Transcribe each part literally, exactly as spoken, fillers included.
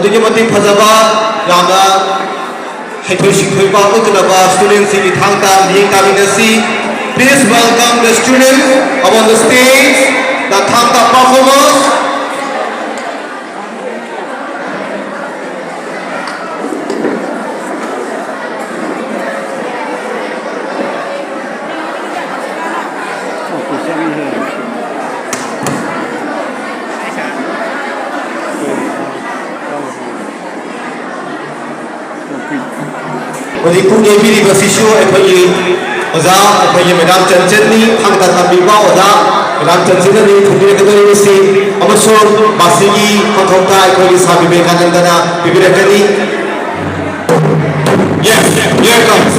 ꯑꯗꯨꯛꯀꯤ ꯃꯇꯤꯛ ꯐꯖꯕ, ꯌꯥꯝꯅ ꯍꯩꯊꯣꯏ ꯁꯤꯡꯊꯣꯏꯕ ꯎꯠꯀꯗꯕ ꯁ꯭ꯇꯨꯗꯦꯟꯠꯁꯤꯡꯒꯤ ꯊꯥꯡ ꯇꯥ ꯃꯤꯠꯌꯦꯡ ꯇꯥꯃꯤꯟꯅꯁꯤ꯫ Please welcome the students upon the stage, the Thang Ta performers. ꯍꯧꯖꯤꯛ ꯄꯨꯡ ꯌꯩꯕꯤꯔꯤꯕꯁꯤꯁꯨ ꯑꯩꯈꯣꯏꯒꯤ ꯑꯣꯖꯥ, ꯑꯩꯈꯣꯏꯒꯤ ꯃꯦꯗꯥꯝ ꯆꯟꯆꯟꯅꯤ꯫ ꯊꯥꯡ ꯇꯥ ꯇꯝꯕꯤꯕ ꯑꯣꯖꯥ ꯃꯦꯗꯥꯝ ꯆꯟꯆꯟꯅꯅꯤ ꯊꯣꯟꯕꯤꯔꯛꯀꯗꯧꯔꯤꯕꯁꯤ, ꯑꯃꯁꯨꯡ ꯃꯁꯤꯒꯤ ꯄꯥꯡꯊꯣꯛꯇ ꯑꯩꯈꯣꯏꯒꯤ ꯁꯥꯔ ꯕꯤꯕꯦꯀꯥꯅꯟꯗꯅ ꯄꯤꯕꯤꯔꯛꯀꯅꯤ꯫ Yes, here comes.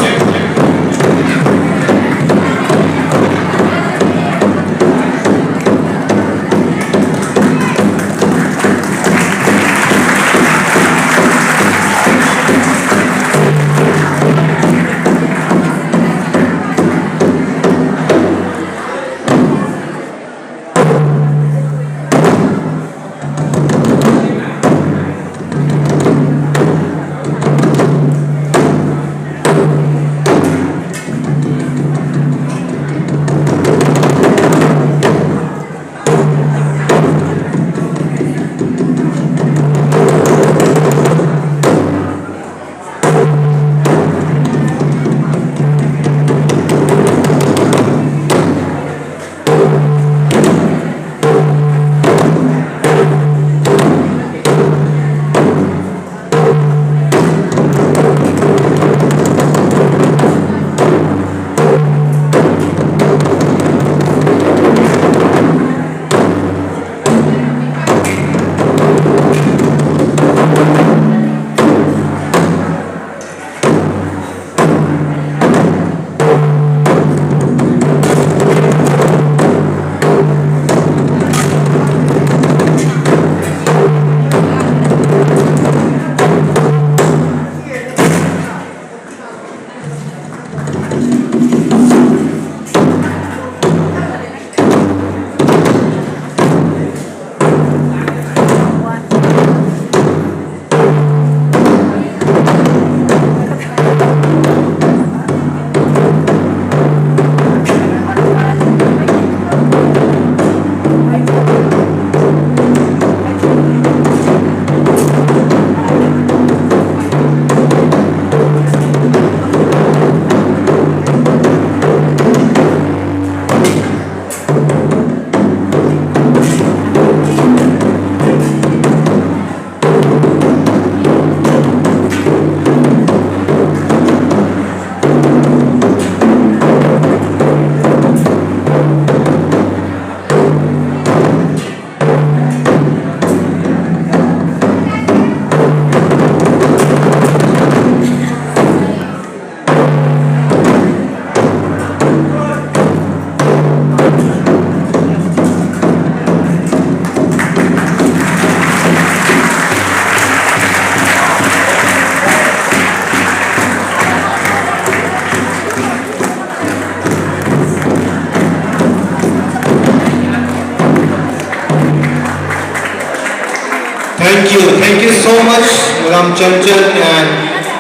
Thank you, thank you so much, Madam Chanchal and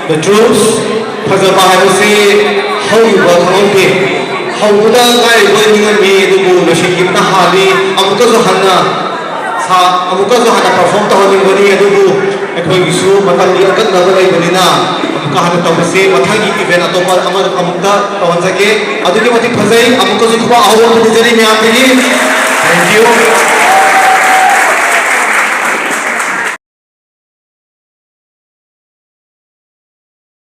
the troops. ꯐꯖꯕ ꯍꯥꯏꯕꯁꯤ ꯍꯧꯈꯤꯕ ꯈꯪꯍꯧꯗꯦ꯫ ꯍꯧꯕꯗ ꯉꯥꯏꯔꯤꯕ ꯅꯤꯡꯉꯝꯃꯤ, ꯑꯗꯨꯕꯨ ꯂꯣꯏꯁꯤꯟꯈꯤꯕꯅ ꯍꯥꯜꯂꯤ꯫ ꯑꯃꯨꯛꯀꯁꯨ ꯍꯟꯅ ꯁꯥ-, ꯑꯃꯨꯛꯀꯁꯨ ꯍꯟꯅ perform ꯇꯧꯍꯟꯅꯤꯡꯕꯅꯤ, ꯑꯗꯨꯕꯨ ꯑꯩꯈꯣꯏꯒꯤꯁꯨ ꯃꯇꯝꯒꯤ ꯑꯀꯛꯅꯕ ꯂꯩꯕꯅꯤꯅ ꯑꯃꯨꯛꯀ ꯍꯟꯅ ꯇꯧꯕꯁꯦ ꯃꯊꯪꯒꯤ event ꯑꯇꯣꯞꯄ ꯑꯃ ꯑꯃꯨꯛꯇ ꯇꯧꯍꯟꯖꯒꯦ꯫ ꯑꯗꯨꯛꯀꯤ ꯃꯇꯤꯛ ꯐꯖꯩ꯫ ꯑꯃꯨꯛꯀꯁꯨ ꯈꯨꯕꯥꯛ ꯑꯍꯧꯕ ꯑꯃ ꯄꯤꯖꯔꯤ ꯃꯌꯥꯝꯗꯒꯤ꯫ Thank you꯫